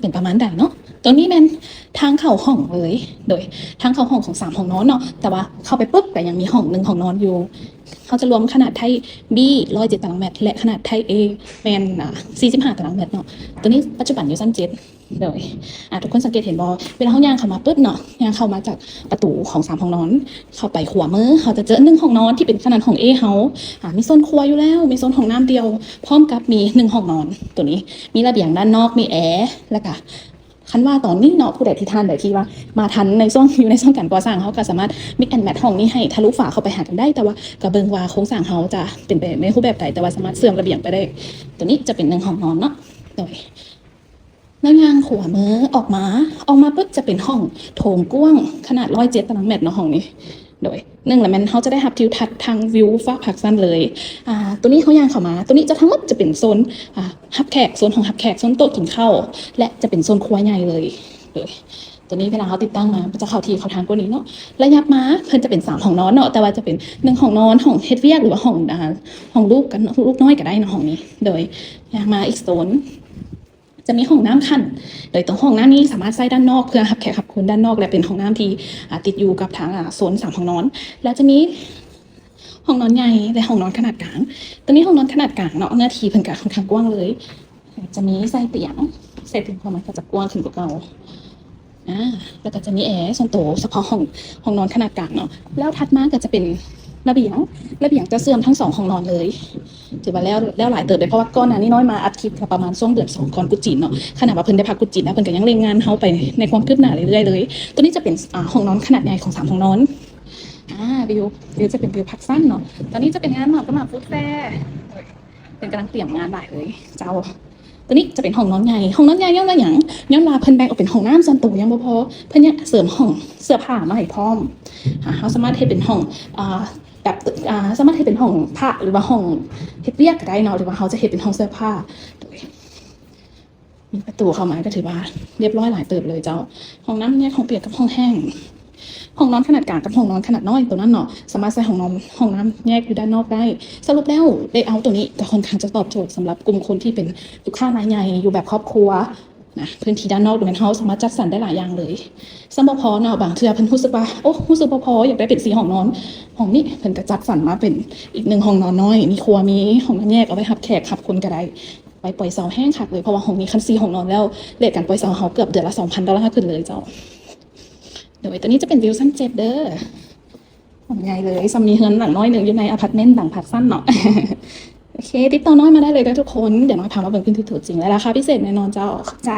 ເປັນປະມານໃດເນາະ. ໂຕນີ້ແມ່ນທາງເຂົ້າຫ້ອງເລີຍ ໂດຍທາງເຂົ້າຫ້ອງຂອງສາມຫ້ອງນອນເນາະ, ແຕ່ວ່າເຂົ້າໄປປຶບກໍຍັງມີຫ້ອງໜຶ່ງຫ້ອງນອນຢູ່. ເຮົາຈະລວມຂະໜາດໄທ B ຮ້ອຍເຈັດຕາລາງແມັດ ແລະ ຂະໜາດໄທ A ແມ່ນ ອ່າ ສີ່ສິບຫ້າຕາລາງແມັດເນາະ. ໂຕນີ້ປັດຈຸບັນຢູ່ຊັ້ນເຈັດ ໂດຍ ອ່າ ທຸກຄົນສັງເກດເຫັນບໍ່ ເວລາເຮົາຍ່າງເຂົ້າມາປຶບເນາະ ຍ່າງເຂົ້າມາຈາກປະຕູຂອງສາມຫ້ອງນອນ ເຂົ້າໄປຂວາມື ເຮົາຈະເຈີໜຶ່ງຫ້ອງນອນທີ່ເປັນຂະໜາດຫ້ອງ A ເຮົາ ອ່າ ມີໂຊນຄົວຢູ່ແລ້ວ ມີໂຊນຫ້ອງນ້ຳດ່ຽວ ພ້ອມກັບມີໜຶ່ງຫ້ອງນອນ. ໂຕນີ້ມີລະບຽງດ້ານນອກ ມີແອ ແລ້ວກະ ຄັນວ່າຕອນນີ້ເນາະ ຜູ້ໃດທີ່ທ່ານໃດທີ່ວ່າມາທັນໃນຊ່ວງ ຢູ່ໃນຊ່ວງການກໍ່ສ້າງ ເຮົາກໍສາມາດ mix and match ຫ້ອງນີ້ໃຫ້ທະລຸຝາເຂົ້າໄປຫາກັນໄດ້ ແຕ່ວ່າກໍເບິ່ງວ່າໂຄງສ້າງເຮົາຈະເປັນໄປໃນຮູບແບບໃດ ແຕ່ວ່າສາມາດເຊື່ອມລະບຽງໄປໄດ້. ໂຕນີ້ຈະເປັນໜຶ່ງຫ້ອງນອນເນາະ ໂດຍ ແລ້ວຍ່າງຂວາມືອອກມາ ອອກມາປຶບຈະເປັນຫ້ອງໂຖງກວ້າງຂະໜາດຮ້ອຍເຈັດຕາລາງແມັດເນາະ ຫ້ອງນີ້. ໂດຍ ໜຶ່ງລະແມ່ນເຮົາຈະໄດ້ຮັບທິວທັດທາງວິວຟາກພາກຊັ້ນເລີຍ. ອ່າ ໂຕນີ້ເຮົາຍ່າງເຂົ້າມາ ໂຕນີ້ຈະທັງໝົດຈະເປັນໂຊນ ອ່າ ຮັບແຂກ ໂຊນຫ້ອງຮັບແຂກ ໂຊນໂຕະກິນເຂົ້າ ແລະ ຈະເປັນໂຊນຄົວໃຫຍ່ເລີຍ. ໂດຍ ໂຕນີ້ເວລາເຮົາຕິດຕັ້ງມາ ມັນຈະເຂົ້າທີ່ເຂົ້າທາງກວ່ານີ້ເນາະ. ລະຫຍັບມາ ເພິ່ນຈະເປັນສາມຫ້ອງນອນເນາະ ແຕ່ວ່າຈະເປັນໜຶ່ງຫ້ອງນອນ ຫ້ອງເຮັດວຽກ ຫຼືວ່າຫ້ອງ ອ່າ ຫ້ອງລູກກັນ ລູກນ້ອຍກໍໄດ້ເນາະ ຫ້ອງນີ້. ໂດຍ ຍ່າງມາອີກໂຊນ ຈະມີຫ້ອງນ້ຳຂັ້ນ ໂດຍຕົວຫ້ອງນ້ຳນີ້ສາມາດໃຊ້ດ້ານນອກເພື່ອຮັບແຂກຮັບຄົນດ້ານນອກ ແລະ ເປັນຫ້ອງນ້ຳທີ່ ອ່າ ຕິດຢູ່ກັບທາງ ອ່າ ໂຊນສາມຫ້ອງນອນ ແລະ ຈະມີຫ້ອງນອນໃຫຍ່ ແລະ ຫ້ອງນອນຂະໜາດກາງ. ໂຕນີ້ຫ້ອງນອນຂະໜາດກາງເນາະ ເນື້ອທີ່ເພິ່ນກະຄ່ອນຂ້າງກວ້າງເລີຍ ຈະມີໃສ່ຕຽງ ໃສ່ຕຽງເຂົ້າມາກໍຈະກວ້າງຂຶ້ນກວ່າເກົ່າ. ອາ ແລ້ວກໍຈະມີແອສ່ວນໂຕສະເພາະຫ້ອງ ຫ້ອງນອນຂະໜາດກາງເນາະ. ແລ້ວຖັດມາກໍຈະເປັນລະບຽງ ລະບຽງຈະເຊື່ອມທັງສອງຫ້ອງນອນເລີຍ. ຖືວ່າແລ້ວ ແລ້ວຫຼາຍເຕີບເລີຍ ເພາະວ່າກ່ອນໜ້ານີ້ນ້ອຍມາອັດຄລິບກໍປະມານຊ່ວງເດືອນສອງ ກ່ອນກຸດຈີນເນາະ. ຂະໜາດວ່າເພິ່ນໄດ້ພັກກຸດຈີນແລ້ວ ເພິ່ນກໍຍັງເລັ່ງງານເຮົາໄປໃນຄວາມຄືບໜ້າເລື້ອຍໆເລີຍ. ໂຕນີ້ຈະເປັນ ອາ ຫ້ອງນອນຂະໜາດໃຫຍ່ຂອງສາມຫ້ອງນອນ. ອາ ວິວ ວິວຈະເປັນວິວພັກຊັ້ນເນາະ. ຕອນນີ້ຈະເປັນງານໝາກກະໝາກຟູດແຟ ເພິ່ນກຳລັງຕຽມງານຫຼາຍເລີຍເຈົ້າ. ໂຕນີ້ຈະເປັນຫ້ອງນອນໃຫຍ່ ຫ້ອງນອນໃຫຍ່ຍ້ອນວ່າຫຍັງ? ຍ້ອນວ່າເພິ່ນແບ່ງອອກເປັນຫ້ອງນ້ຳສ່ວນໂຕຍັງບໍ່ພໍ ເພິ່ນຍັງເສີມຫ້ອງເສື້ອຜ້າມາໃຫ້ພ້ອມ. ອາ ເຮົາສາມາດເຮັດເປັນຫ້ອງ ອາ ແບບ ອາ ສາມາດເຮັດເປັນຫ້ອງພະ ຫຼືວ່າຫ້ອງເຮັດວຽກກໍໄດ້ເນາະ ຫຼືວ່າເຮົາຈະເຮັດເປັນຫ້ອງເສື້ອຜ້າ. ໂດຍ ມີປະຕູເຂົ້າມາກໍຖືວ່າຮຽບຮ້ອຍຫຼາຍເຕີບເລີຍເຈົ້າ. ຫ້ອງນ້ຳແຍກຫ້ອງປຽກກັບຫ້ອງແຫ້ງ ຫ້ອງນອນຂະໜາດກາງກັບຫ້ອງນອນຂະໜາດນ້ອຍໂຕນັ້ນເນາະ ສາມາດໃສ່ຫ້ອງນອນ ຫ້ອງນ້ຳແຍກຢູ່ດ້ານນອກໄດ້. ສະຫຼຸບແລ້ວ ເລເອົາໂຕນີ້ກໍຄ່ອນຂ້າງຈະຕອບໂຈດສຳລັບກຸ່ມຄົນທີ່ເປັນລູກຄ້າລາຍໃຫຍ່ ຢູ່ແບບຄອບຄົວນະ. ພື້ນທີ່ດ້ານນອກໂດຍແມ່ນເຮົາສາມາດຈັດສັນໄດ້ຫຼາຍຢ່າງເລີຍ. ຊ້ຳບໍ່ພໍເນາະ ບາງເທື່ອເພິ່ນຮູ້ສຶກວ່າ ໂອ້ ຮູ້ສຶກບໍ່ພໍ ຢາກໄດ້ເປັນສີ່ຫ້ອງນອນ ຫ້ອງນີ້ເພິ່ນກໍຈັດສັນມາເປັນອີກໜຶ່ງຫ້ອງນອນນ້ອຍ ມີຄົວ ມີຫ້ອງນອນແຍກ ເອົາໄວ້ຮັບແຂກຮັບຄົນກໍໄດ້. ໄປປ່ອຍເຊົ່າແຮງຄັກເລີຍ ເພາະວ່າຫ້ອງນີ້ຄັນສີ່ຫ້ອງນອນແລ້ວ ເລດການປ່ອຍເຊົ່າເຮົາເກືອບເດືອນລະສອງພັນດອນລາຂຶ້ນເລີຍເຈົ້າ. ໂດຍ ໂຕນີ້ຈະເປັນວິວຊັ້ນເຈັດເດີ້ ຫ້ອງໃຫຍ່ເລີຍ ສ່ຳມີເຮືອນຫຼັງນ້ອຍໜຶ່ງຢູ່ໃນອາພາດເມັນຫຼັງພັກຊັ້ນເນາະ. ໂອເຄ ຕິດຕໍ່ນ້ອຍມາໄດ້ເລີຍເດີ້ທຸກຄົນ ດຽວນ້ອຍພາມາເບິ່ງພື້ນທີ່ຕົວຈິງ ແລະ ລາຄາພິເສດແນ່ນອນເຈົ້າ. ຂອບໃຈ.